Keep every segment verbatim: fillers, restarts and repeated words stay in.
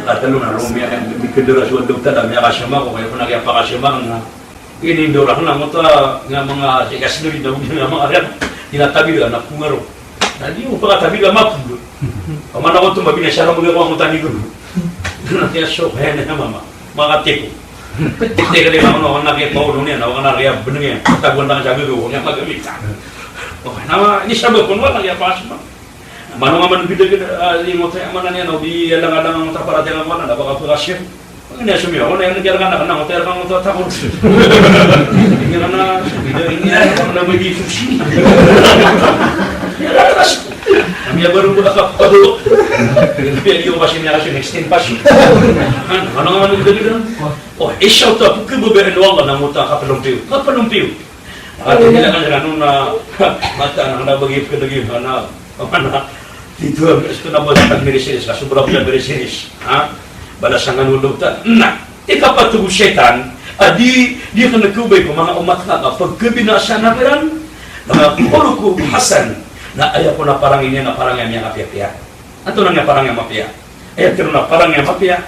Katlo na roo, miya, mikadara so Allahu Ta'ala, miyakasama ko, kaya ko na kiyapakasama na. Ini ndo ra na mota nga manga sikas ndo ri na manga ariyan. Ina tabir na pungaro. Na di mo pakatabir a mapul. Pamana ko to mabinasa ka manga ko ang tani ko. Na tiya so kaya na mama. Makatiko. Tiko di na ko na kiyapaulo niyan, na ko na kiyabneng iyan. Taguan tanga sa gaga ko niyan magamit. Okay, na ini sabap ko na kiyapakasama. Mano nga man bida-bida, ah, di ngota, mana niyan, o di alang-alang ngota paratiyaya ngota, na baka pura siya. Ini asumi ako, na yan, kaya ka na, na ngota, kaya ka ngota, takot. Ini ka na, bida, ini, ano, na may di susi. Kami ya baru buka kap-, kabulok. Kaya di ko kasi niya kasi next time pa siya. Ano, ano nga man bida-bida? Oh, isa to, pagkababayaan o Allah na ngota kapalompiyo. Kapalompiyo. Ati nila kan ano na, mata na, na bagi pagkadagi, na, Pamana, di to, so na ba sa miriseris, kasobra ko sa miriseris, ha? Balasan o Allahu Ta'ala. Na, ikapat o setan a di, di ka nakabay ko manga omat ka, ka pagkabinasa na kiran, na khuluqun hasan, na aya ko na parangay niyan na parangay a miyakapiyapiya. Antonaa i parangay a mapiya? Aya tiro na parangay a mapiya,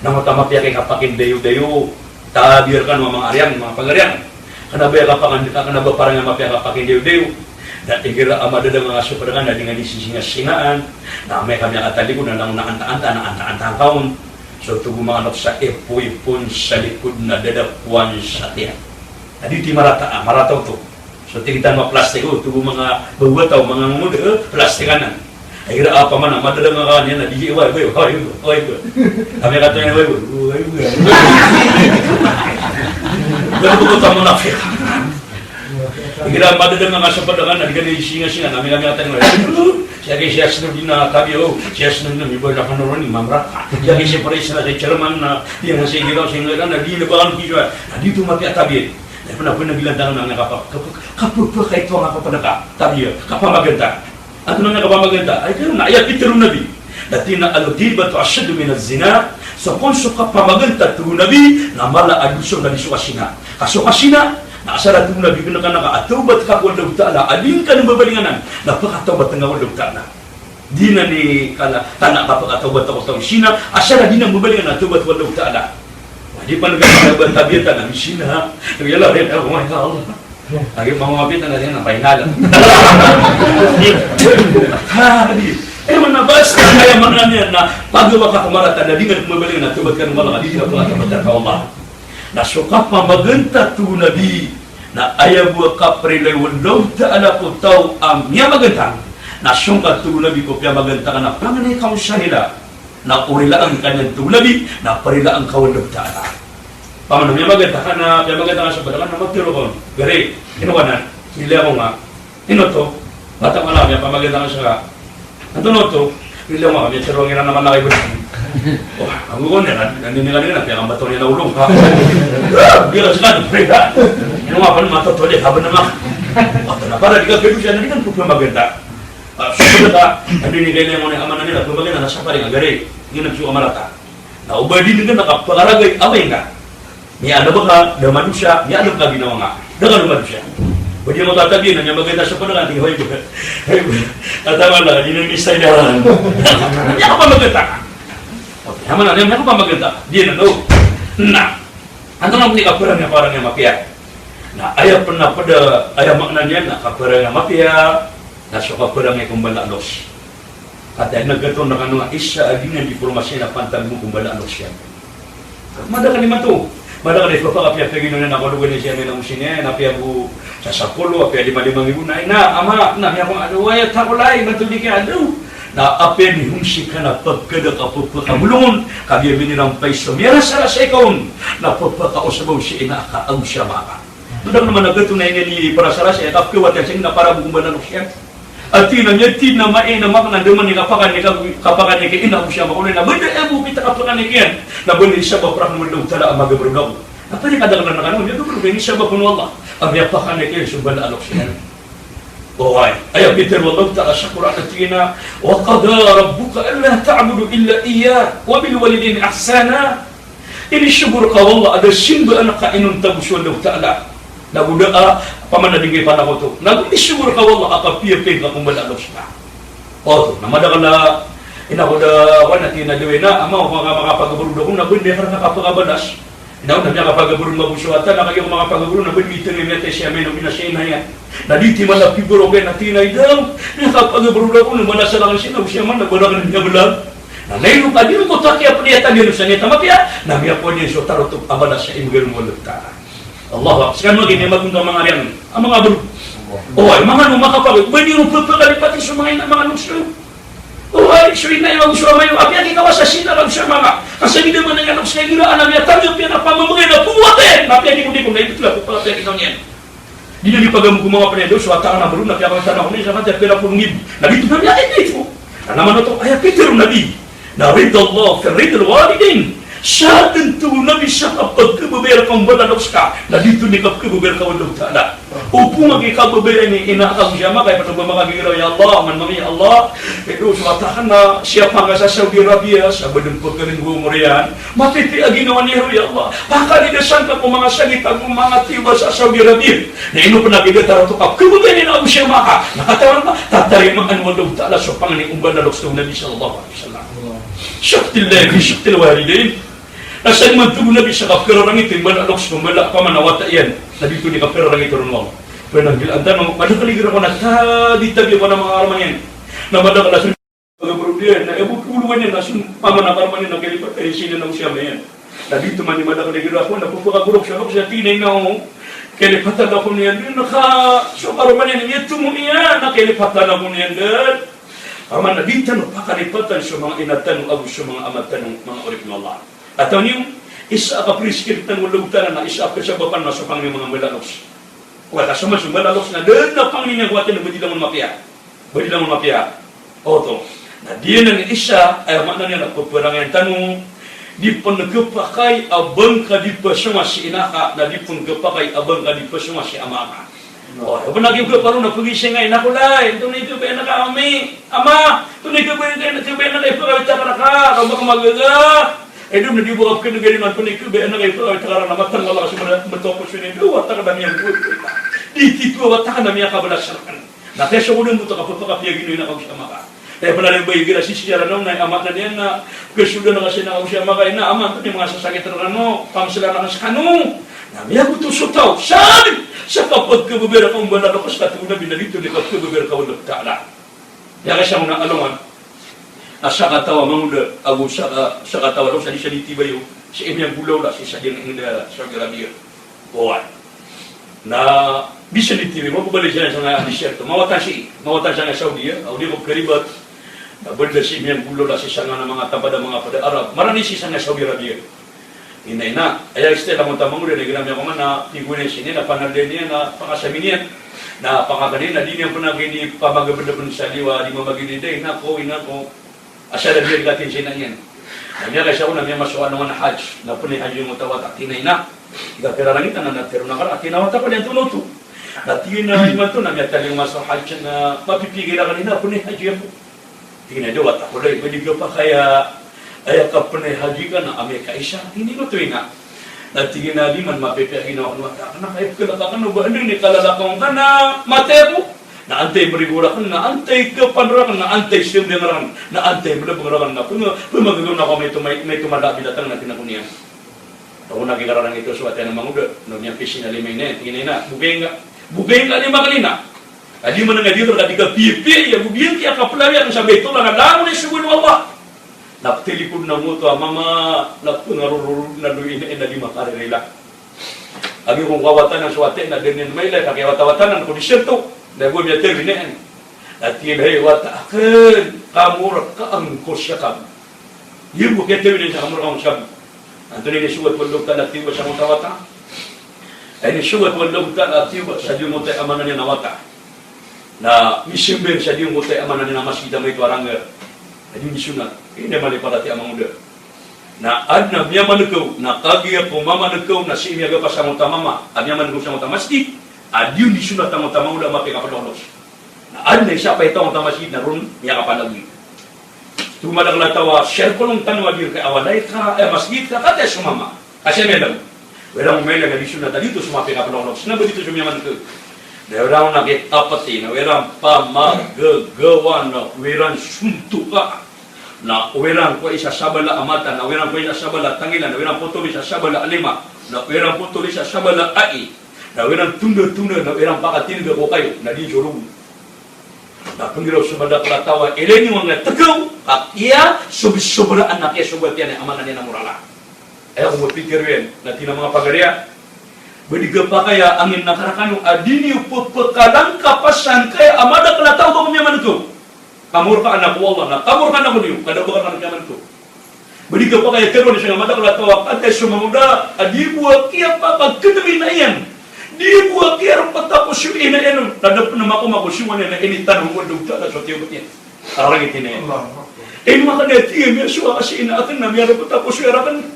na mata mapiya kay kapakindayodayo, tabir kano a manga ariyan, manga pagariyan. Kna ba aya kapakand-, kna ba parangay a mapiya kapakindayodayo. Na igira a madadanga ka so pd ka na di nga di sisingasingaan. Na amay ka miyakatalikod na langon a antaa-antaa, na antaa-antaa ka on. So togo manga noksa, ipo-ipon sa likod na dadapoan sa tiyan. Na di ti marata, ah, marata oto. So tig tano a plastik, o, togo manga babataw, manga ngod, eh, plastik anan. Ay, ira, apa man, madadanga ka niyan, na di, way, way, way, way, way. Kami kato niyan, way, way, way, way. Ganito ko tamo na, fik. Igira madadanga ka sa pd ka na, di ka di singasinga, kami, kami kato niyan, way. Siya kay siya sino di na tabi, o, siya sino di na, iba na kanoroni, mamra. Siya kay siya pare, siya kay chairman na, di na siya igira, siya igira, na di na ba kan kiswa, na di to mati a tabi. Ay, pna, pna bilang tano na, na kapa-, kapa-, kapapakaito nga kapapnaka, tabi, kapamaganta. Antonaa i kapamaganta? Ay, kaya na, aya pitharo o Nabi. Na tig iyan a al-ghibatu ashaddu minaz zina. So kon so kapamaganta, tig o Nabi, na mala a dosa na di so kasina. Ka so kasina, na asar a tig o Nabi, kna ka na ka a tawbat ka ko Allahu Ta'ala, a di ngka na mbabalingan anan, na pakatawbat ngka ko Allahu Ta'ala. Di na di kala, tana ka pakatawbat ako taw sina, asar a di na mbabalingan a tawbat ko Allahu Ta'ala. Wa di pn ka tawbat, tabiya tana, sina, ya Allah, ya Allah. Lagi mamamapit na kasi na final. Hadi. Eh, mana basta kaya mana niyan na pag-iwa ka ko marata na di nga mabalik na tawbat ka ko Allah, di nga pala tawbat ka ko Allah. Na so kapamaganta, tig o Nabi, na aya bo a kaprila o Allahu Ta'ala ko taw a miyamaganta. Na song ka, tig o Nabi, ko piyamaganta ka na pangnay ka on sa rila. Na orilaan ka niyan, tig o Nabi, na parilaan ka o Allahu Ta'ala. Pamana miyamaganta ka na, miyamaganta ka sa pd ka na, matero ka on. Gari, ino ka na, ila ko nga. Ino to? Bata ka na, miyamaganta ka sa. Antonaa oto? Ila ko nga, miyatero ka na, na malaki ba? Wah, ago ko niyan, na, na, na, na, na, piyakambato niyan na olo ka. Ah, di ka sa ka, parilaan. Ino nga, pamana matotoli, haba na nga. Wata na, para di ka, pero siya na di ka, pamaganta. Ah, so pd ka, andi ni kailangan ni amanan nila, pamaganta na sa pari nga gari. Ino na so kamarata. Na o ba di ngka na kapakaragay, amay ngka. Miyaadab ka, da manusiya, miyaadab ka ginawa nga. Da ka da manusiya. Ba di mo tatabiyan, na miyamaganta sa pd ka, tig, hoy, hoy, hoy, tataman na, di na mistay da. Miyakapamaganta ka. Okay, haman na, miyakapamaganta ka. Di na, no. Na. Antonaa i kaparangay, parangay a mapiya. Na aya pn a pd, aya maana niyan na kaparangay a mapiya, na so kaparangay ko mbala a loks. Kataya na gato na kano nga isa a di nga di pormasi na pantag mo ko mbala a loks iyan. Madakl i mato. Madakl i pphakapiya-piya gino na, na kalogan iyan siya, na mosiniya, na piya bo sa sapolo, apiya lima-lima nggibo na, ina, ama, na, miya ko, ano, waya, takolay, mato di kaya, ano. Na apiya di hon sii ka na pagkada ka pphakabolongon, kagiya minirampay so miyarasarasay ka on, na pphakaosaba on si ina a ka ago siya maka. Madakl man a gato na ingd i parasarasay, kapkhawat iyan sii na para bo ko mbala a loks iyan. Ati na niyan, ati na maina, maka na da man i kapakaniyan, kapakaniyan ki ina ago siya maka, na bada abo kita kapakaniyan ki iyan, na bali sabap rakn o Allahu Ta'ala a magabrg ako. Na pari kadaklan na kano, miyagabrg, ini sabap o Allah a miyapakaniyan ki iyan so mbala a loks iyan. Oway, aya pitharo o Allahu Ta'ala sa Qur'an a tig iyan a, "Wa qada rabbuka alla ta'budu illa iyyahu wa bil walidayni ihsana." Inisogo rka o Allah a da simbaan ka inonta bo so Allahu Ta'ala. Nago da a, pamana di ngka ipanakoto. Nago inisogo rka o Allah a kapiyapiya ngka ko mbala a loks ka. Oto, na madakl a, Ina ko da, wana tig iyan a da, ina, ama, o maka, makapagabaro ako na ba di ka kapakabalas. Ina ko na miyakapagabaro ako so wata, na kagiya ko makapagabaro na ba di miteng a miyatay si ama iyan o ina, si ina iyan. Na di ti man a piboro kay na tig iyan a, ina, miyakapagabaro ako na ba na sa langan si ina o si ama na ba rakn miyablag. Na ino ka di ko taki a pniyatan iyan o sa niyan a mapiya, na miyakowa niyan so tarotop a balas sa imbgay o Allahu Ta'ala. Allahu Akbar. Skano gini magunta manga riyan, a manga bro. O, ay, manga no makapag, ba niyo pagpakalipati so manga ina, manga no so. O, ay, so ina iyo, so ama iyo, apiya di kawasa sina lang so manga. Kasi di naman ang anak sa ira, anak niya, tanggap niya na pamamagay na puwate. Na apiya di ko, di ko, na ito lang, pagpakalipati niyan. Di na di pagam ko manga pnendo, so atakan a bro, na apiya kawasa na ko, na isa ka, apiya pira polo nggibo. Na di ito na niya, ito. Na naman ito, aya pitharo o Nabi. Na ridallah fi ridal walidain. Sadn, tig o Nabi, sa kapagkababaya rka o mbala a loks ka, na di ito ni kapkababaya rka o Allahu Ta'ala. Opama ki kababaya i ina ka o si ama ka, ipd o ba makagiraw, ya Allah, man mami, ya Allah. Ito, so wata akn na siyapa nga sa Saudi Arabia, sa badn pkharin ko omor iyan. Mapipiya ginawa niyan, ya Allah. Pakalidasan ka ko manga sakit ago manga tiyoba sa Saudi Arabia. Na ino pn a kidataroto ka, kababaya i ina ka o si ama ka. Na katawan ka, tatarimaan o Allahu Ta'ala so pangni o mbala a loks, tig o Nabi sallallahu alaihi wasallam. Shuktil lahi, shuktil walidain. Na sa imanto o Nabi sa kapkararangit o mbala a loks ko mbala a paman a wata iyan, na di ito ni kapkararangit ron o Allah. Pwena bilaan tano, madakl i giraw ko na tabi-tabi ko na manga karoma niyan. Na madakl a so pagabaro iyan, na aya bo polo iyan, na so paman a karoma niyan, na kalipatan iyan si ina o si ama iyan. Na di ito man i madakl i giraw ko na pphakagorok sa loks, na tig iyan a, ina o, kalipatan ako niyan, na ka, so karoma niyan, aya tomo iyan, na kalipatan ako niyan dn. Paman a di tano pakalipatan so manga ina tano ago so manga ama tano, manga oripn o Allah. Katawan iyo, isa a kapriskil tano o Allahu Ta'ala na isa a kasabapan na so pangni o manga mbala a loks. Wata so man so mbala a loks na da a pangni niyan ko wata na ba di langon mapiya. Ba di langon mapiya. Oto. Na di anan isa, aya maana niyan na pphrangayan tano, di pn khapakay a ba ngka di phasonga si ina ka, na di pn khapakay a ba ngka di phasonga si ama ka. O, pn a giyoto a paro na pgising a ina ko, lay, antonaa i kabaya aka, ami, ama, antonaa i kabaya aka, kabaya aka, ipakawit ka rka, ka ba ka magaga. Aya dn na di bo kapkhan'g a ina, antonaa i kabaya aka, ipakawit ka rka, na matag a wala ka so mala, matopos ini, o wata ka na miyanggogoyta. Di tito a wata ka na miyakabalas rakn. Na kaya so ko dn bo to kapphakapiya gino ina ka o si ama ka. Aya pn a rimba igira sisiyara na o na aya maana niyan na kasold ka si ina ka o si ama ka, ina, ama, antonaa i manga sasakit rkano, pamsla rakn skano. Na miyagoto so taw, sabap sa kapagkababaya rka o mbala a loks ka, tig o Nabi, na di ito ni kapkababaya rka o Allahu Ta'ala. Aya kaisa on a alongan a sakataw a mangoda ago saka, sakataw a loks a di sa di tibayo, sa miyanggolawla sii sa di ngda Saudi Arabia. Oway. Na di sa di tibayo, mababaloy siran sangkai a disyerto. Mawatan sii, mawatan sangkai a Saudi, a, o di ko karibat. Na banda sii miyanggolawla sii sangkanan a manga tampat a manga pd a Arab. Marani sii sangkai a Saudi Arabia. Ina, ina, aya istila ko taman ko dn, na igira miyakoman na tig o ina sii niyan, na panalden iyan, na pangasa mi niyan. Na pangasa mi niyan, na di niyan pn a kini pamagabdabn sa liwa, di mamagini, da, ina ko, ina ko. Asar a biyag katin sii na iyan. Na miyakaisa ko na miyamasowa a alongan a hajj, na pnay hajj iyan oto a wata, tig iyan a ina. Ika kirarangitan na, na tero na kara, tig iyan a wata ko, di antonaa oto. Na tig iyan a imanto na miyatalingoma so hajj na mapipikir akn ina, pnay hajj iyan ko. Tig iyan a da wata ko, lay, ba di khapakay a aya kapnay hajj ka na amay ka isa, tig iyan oto ina. Na tig iyan a di man mapipiya ginawa ko wata, na kaya pkhalakaw ka na ba anda ini kalalakaw ka na matay ako. Na antai mrigo rakn, na antai kapan rakn, na antai smbng rakn, na antai mlbng rakn, na png, pmagagaw na ko maito, may, maito mala a binatang na tig iyan a ko niyan. Taw na kikararangit o so wata iyan a mangoda, na miyapisinalima ina, tig iyan a ina, bogay ngka, bogay ngka lima kali na. A di man nga di ka di kapiyapiya, iya bogay ngka, iya kaplawiya, sa Baitullah na langon i sogoan o Allah. Na pthalikod na ngoto a mama, na pngarororod na lo ina, ina di makaririla. Agi ko kawatanan so wata iyan a da niyan mailay, ka kiyawatawatanan ko disyerto, na go miyatero ina iyan. Na tig iyan a, hay wata akn, kamorkaan ko skami. Iyo bo kiyatero ina iyan sa kamorkaan ko skami. Antonaa i inisogat o Allahu Ta'ala a tiyoba sa ngoto a wata? Inisogat o Allahu Ta'ala a tiyoba sa giyangkoto a amanan iyan a wata. Na mismbng sa giyangkoto a amanan iyan a masgit a maito a rangga. Na di niyan isonat. Ina maliparat i ama ngoda. Na adn a miyamankaw, na kagiya ko mamankaw na sii miyagapas sa ngoto a mama a miyamankaw sa ngoto a masgit, a di niyan isonat a ngoto a mangoda a mapiya kapalolos. Na adn a isa a paitaw a ngoto a masgit na ron miyakapanagoy. Tomadakl a taw a circle tano a di rka a walay ka, eh, masgit ka, kataya so mama. Kasi miyadam. Wira miyadam a di sonat a di oto so mapiya kapalolos. Na ba di oto so miyamankaw. Na wira na kiyapati, na wira pamagagawa, na wira sontoka. Na o iran ko isa sabala a mata, na o iran ko isa sabala a tangila, na o iran potoli sa sabala a lima, na o iran potoli sa sabala a ai, na o iran tonda-tonda, na o iran pakatindga ko kayo, na di niyo rogo. Na pnggiraw so madakl a taw a ilay niyo angkaya tkaw, ka kiyasobsobraan a kiyasogat iyan a maana niyan na morala. Aya ko mapikir iyan, na tig iyan a manga pagari a, ba di kapakay a angin na karakano a di niyo pphakalangkapasan kaya a madakl a taw ba ko miyamankaw. Kamorkaan ako o Allah, na kamorkaan ako niyo, ka da ba karakano miyamankaw. Ba di kapakay a tharoon iyan sa madakl a taw a kataya so mangoda a di bo a kiyapakakdmi na iyan. Di bo a kiyarpta ko so ina iyan, na da pn a mako-mako so ina iyan na initano o Allahu Ta'ala so tiyobat iyan. Arangit ina iyan. Allahu Akbar. Ino akn a tig iyan, miyasowa ka si ina akn na miyarpta ko so ina akn.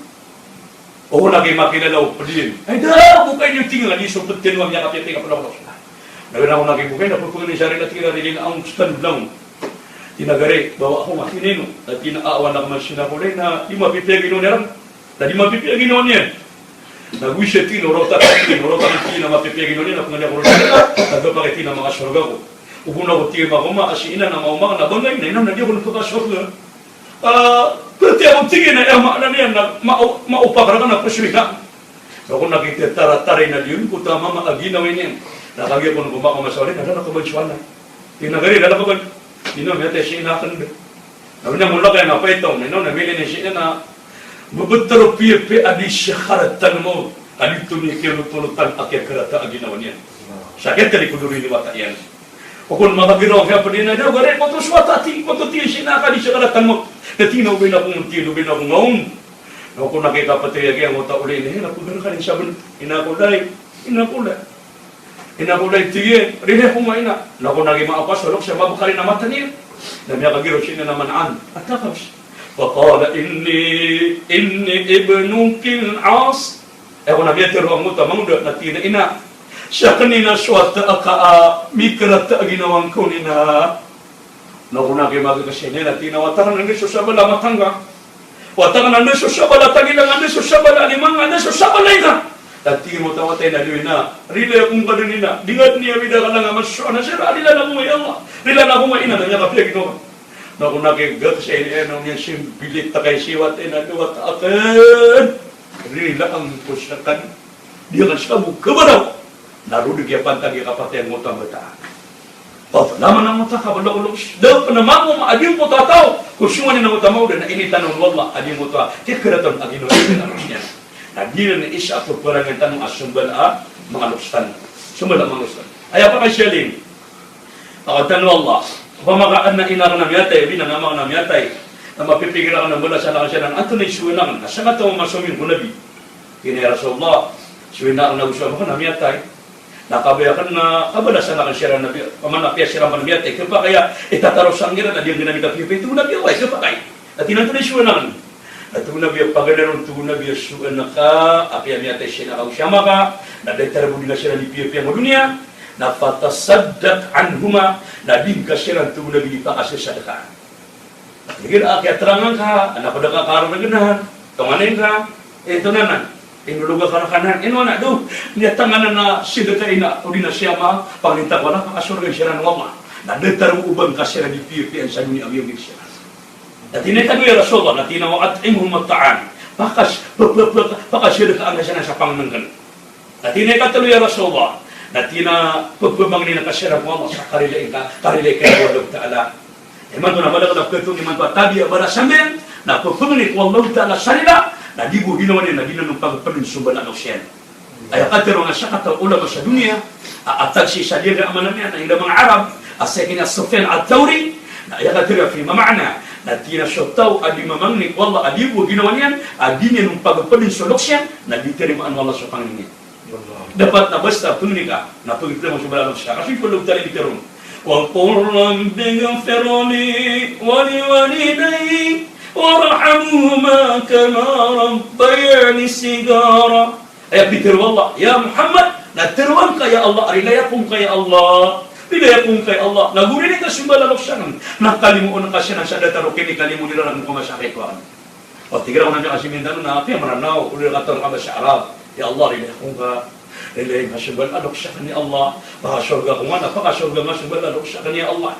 O, na ki makilala o pd iyan. Ay, da, bokay niyo tig iyan a di so pd tano a miyakapiyapiya ka pd ako. Na ina ko na ki bokay na pphangnin sa rila, tig iyan a rila angkoto tano blangon. Tig iyan a gari, bawa ako nga, tig iyan a ino. Na tig iyan a, a, awan ako man sinakolay na di mapipiya ginawa niyan. Na di mapipiya ginawa niyan. Na go isa, tig iyan a, o rota, tig iyan a, o rota, tig iyan a, mapipiya ginawa niyan, na pangani ako rota. Na gapakay, tig iyan a, makasorga ako. O go na ako, tig iyan a, makaoma, a si ina na maoma, na bangay, na ina na di ako pakasorga. Ah, pati ako, tig iyan a, aya maana niyan na ma-, maopak rakn a poso ina. Na kon a kitatarataray na di on ko tamama a ginawa niyan. Na kagiya kon ko makaoma sa walay, na da rk a ba so anay. Tig iyan a gari, da rk a ba. Ino, miyatay si ina akn. Na ino, miyamolak iyan a paitaw, na ino, na mili niyan si ina na mbtr o piyapiya a di sakaratul mawt. Ka di toni kiyolotolotan a kiyakarata a ginawa niyan. Sa kiyatari ko dori niyan wata iyan. O kon makagiraw a kiyapd iyan a, da, gari, koto so wata, tig iyan, koto, tig iyan, si ina ka di sakaratul mawt. Na tig iyan a, o ba ina ko, tig iyan a, o ba ina ko ngaon. Na kon a kikapatay a giyangkoto a uli niyan, na pagari ka rin sabn, ina ko lay, ina ko lay. Ina ko lay, tig iyan, rilay ako nga ina. Na kon a kimaapas a loks iyan, mabkar iyan a mata niyan. Na miyakagiraw si ina na, man ant? Antaa ka bs? Faqala, inni, inni ibnukil As. Aya kon a miyatharo angkoto a mangoda na tig iyan a, ina, sakn ina so wata ka a mikarata a ginawa ngka on, ina. Na kon a kimagkasay niyan na tig iyan a, wata akn a anda so sabala a mata ngka. Wata akn a anda so sabala a tangila ngka, anda so sabala a lima ngka, anda so sabala a ai ngka. Na tig iyan angkoto a wata iyan a, ina, rilai ako ngka dn, ina. Di ngka dn aya awida ka langon a masowa na siran, rilaan ako nga, ya Allah. Rilaan ako nga, ina, na miyakapiya ginawa. Na kon a kigkasay niyan, na oniyan simbilitaka i si wata iyan a, da, wata akn, rilaan ko skaniyan. Di akn ska bo kabaraw. Na roo dn kiyapantag i kapatay angkoto a mbata. Pazalaman angkoto a kabalaw o loks. Da pn a mako a di angkoto a taw ko song iyan angkoto a mangoda na initano o Allah a di angkoto a kiyakarata a ginawa niyan. Na di niyan isa a pphangnin tano a sombala a manga loks tano. Sombala a manga loks tano. Aya pakaiza iyan. Pakatawan o Allah. Opama ka adn a ina akn a miyatay, odi na ama akn a miyatay. Na mapipikir akn a mbalasan akn siran, antonaa i sowaan akn? Na sakataw a masomin ko Nabi. Tig iyan a, ya Rasulullah, sowaan akn ago so ama akn a miyatay. Na kabaya akn na kabalasan akn siran, Nabi, opama na apiya siran pn a miyatay, khapakay a itataro sanggiran a di akn dn a di kapiyapiya. Tig o Nabi, oway, khapakay. Na tig iyan a, antonaa i sowaan akn? Na tig o Nabi a, paganay ron, tig o Nabi a, sowaan ka a apiya miyatay si ina ka ago si ama ka, na datar bo di ngka siran di piyapiya ko doniya, na fatasaddaq anhuma, na di ngka siran, tig o Nabi, di pakasasadkaan. Tig iyan a, kiyatarang angka, na pd a kakargnan, tonganay ngka, eh, tonganay, inolo ka karakanan, ino na, do, niyatanganan a sadaka i ina, odi na si ama, pangnin ta ko Allah, pakasorga siran o Allah. Na datar bo o ba ngka siran di piyapiya sa doniya a miyaogid siran. Na tig iyan a, ikadowa ya Rasulullah, na tig iyan a, wa at'imhum at-ta'am. Pakas-, pa-, pa-, pa-, pakasadkaan ka siran sa pangnngkn. Na tig iyan a, ikatlo ya Rasulullah, na tig iyan a, pphangnin ka siran ko Allah sa karilai ka, karilai ka o Allahu Ta'ala. Imanto na madakl a pkhatharo imanto a tabiya a balasan iyan, na pphangni ko Allahu Ta'ala sa rila, na di bo ginawa niyan, na di niyan on pagpdn so mbala a loks iyan. Aya katharo nga sakataw a ulama sa doniya, a, a tagsi sa diyada a maana niyan, na inda manga Arab, a sii kna Sufyan Ath-Thawri, na aya katharo nga fima ma'na, na tig iyan a so taw a di mamangni ko Allah, a di bo ginawa niyan, a di niyan on pagpdn so loks iyan, na di tarimaan o Allah so pangni niyan. Dapat na basta pangni ka, na pagpdn so mbala a loks ka, ka so aya ko Allahu Ta'ala i katharo. Wa qul rabbighfir li wa liwalidayya warhamhuma kama rabbayani saghira. Aya pitharo o Allah, ya Muhammad, na tharoa ngka ya Allah, rilai ako ngka ya Allah, rilai ako ngka ya Allah, na go rilai ka so mbala a loks akn, na kalimoon ka siran sa datar o kinikalimo iran rkano ko masa a kaito akn. O, tig iran ko na miyakasimiyan tano na apiya Mranaw, o di na katawan ka basa Arab, ya Allah, rilai ako ngka, rilai ngka so mbala a loks akn ya Allah, pakasorga ako ngka, na pakasorga ngka so mbala a loks akn ya Allah.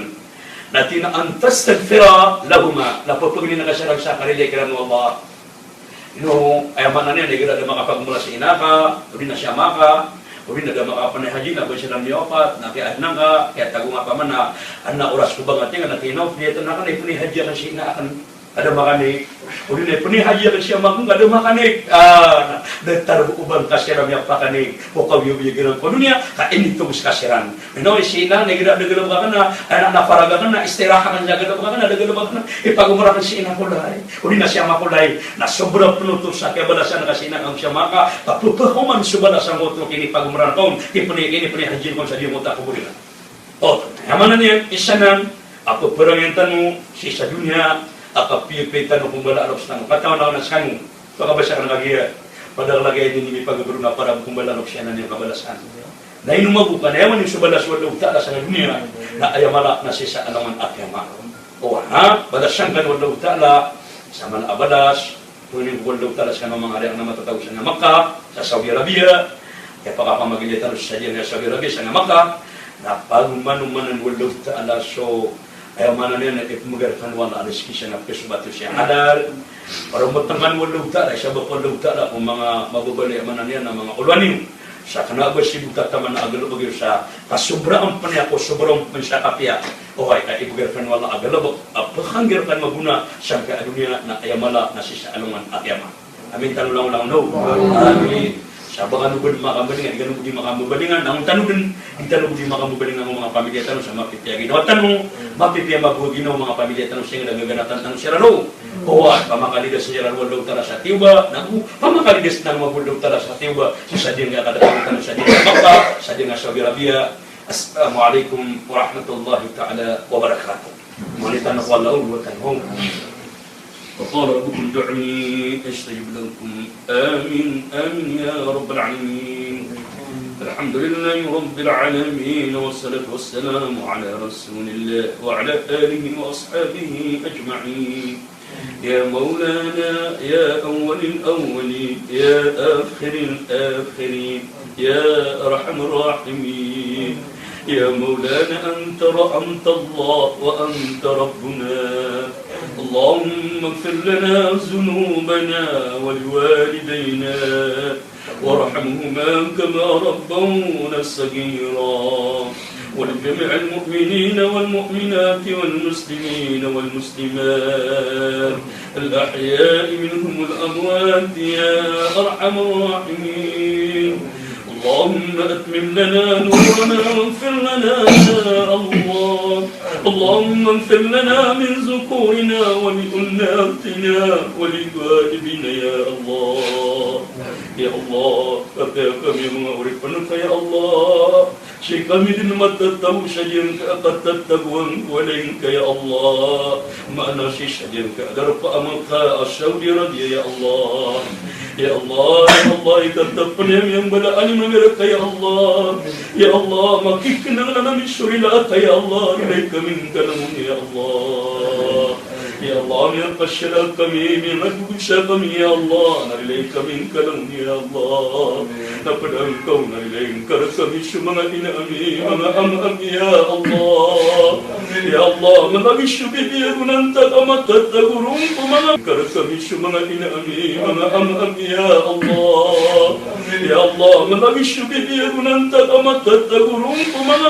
siran. Na tig iyan a an tastaghfira lahuma, na pphangnin ka siran sa karilai kiran o Allah. Ino, aya maana niyan na igira da makapagomora si ina ka, odi na si ama ka, odi na da makapnay haji na ba siran miyawapat, na kiyaaden ka, kiyatago ngka pman a, adn a oras ko ba ngka tig iyan a tig iyan a, pnay haji akn si ina akn, a da makanik, odi na pnay haji akn si ama akn, a da makanik, ah, na, datar bo o ba ngka siran miyapakanik, ko kaoyagoyag iran ko doniya, ka initogos ka siran. Ino, si ina, na igira da galbk akn a, aya na, na faraga akn a, istiraha akn sa galbk akn a, da galbk akn a, ipagomora akn si ina ko lay. Odi na si ama ko lay. Na sobra pn oto sa kiyabalasan ka si ina ka ago si ama ka, ka pphakaoma so balasan ka oto ko kinipagomora ngka on, ki pni, kinipnay haji ngka on sa di ngka oto a kobor iran. O, aya maana niyan, isa nan a pphrangiyan tano sii sa doniya, a kapiyapiya tano ko mbala a loks tano. Katawan a, na skano, pkabasa akn kagiya, padahal lagid a aya ini mipagabaro na para bo ko mbala a loks iyan a niyan kabalasan. Na ino mago ka na aya maana niyan so balas o Allahu Ta'ala sa doniya, na aya mala na sii sa alongan a kiyama. O, ha, balasan kano o Allahu Ta'ala sa mala a balas, pangnin ko Allahu Ta'ala skano manga ari akn a matatago sa Makkah, sa Saudi Arabia, aya pakapamagilaya tano sa doniya sa Saudi Arabia sa Makkah, na pagomanomanan o Allahu Ta'ala so, aya maana niyan na ipmgar kano o Allah a rizki sa na psobat o sa halal, para omatn kano o Allahu Ta'ala, isabap o Allahu Ta'ala ko manga mababaloy, aya maana niyan na manga olowan iyo. Sa kna ba sii bo tataman a galbk iyo sa kasobraan pn iyan ko sobraan pn sa kapiya. Oway, a ibgay rkano o Allah a galbk a pkhanggay rkano magona sangkai a doniya na aya mala na sii sa alongan a kiyama. Amin tano langolangon. Amin. Sa ba kano bo makambalingan, di kano bo di makambalingan, na ino tano dn, di tano bo di makambalingan o manga pamilya tano sa mapipiya a ginawa tano, mapipiya a mago a ginawa o manga pamilya tano sii sa gaganatan tano sa rarao. Oway, pamakalidas iran o Allahu Ta'ala sa tiyoba, nago pamakalidas tano o Allahu Ta'ala sa tiyoba, sa sadn a kadatangan tano sa dn a Makkah, sa dn a Saudi Arabia. Assalamu alaikum warahmatullahi ta'ala wabarakatuh. Mawlid tano ko Allah, o watan ho. وقال ربكم ادعوني أستجب لكم. آمين، آمين يا رب العالمين. الحمد لله رب العالمين، والصلاة والسلام على رسول الله وعلى آله وأصحابه أجمعين. يا مولانا يا أول الأولين، يا آخر الآخرين، يا أرحم الراحمين. يا مولانا أنت ر-، أنت الله وأنت ربنا. اللهم اغفر لنا ذنوبنا ولوالدينا وارحمهما كما ربونا صغيرا، ولجميع المؤمنين والمؤمنات والمسلمين والمسلمات الأحياء منهم والأموات يا أرحم الراحمين. اللهم أتمم لنا نورنا واغفر لنا يا الله. اللهم اغفر لنا من ذكورنا ولإناثنا ولغائبنا يا الله. Ya Allah, kapiya kami manga oripn ka ya Allah. Sii kami dn matatago sa giyangkai a katatagoan ko walay ngka ya Allah. Maana sii sa giyangkai a darpa a Makkah, a Saudi Arabia ya Allah. Ya Allah, ya Allah, ikatapn ami a mbala a lima miyaona rka ya Allah. Ya Allah, makikinanglan ami so rila ka ya Allah, rilai kami ngka langon ya Allah. Ya Allah, miyakasala kami, miyangadodosa kami ya Allah, na rilai kami ngka langon ya Allah. Na pd a ngka on a rilai ngka rkami so manga ina ami, manga ama ami ya Allah. Ya Allah, manga lagid so bibiyagonan ta ka matatago ron ko manga, ngka rkami so manga ina ami, manga ama ami ya Allah. Ya Allah, manga lagid so bibiyagonan ta ka matatago ron ko manga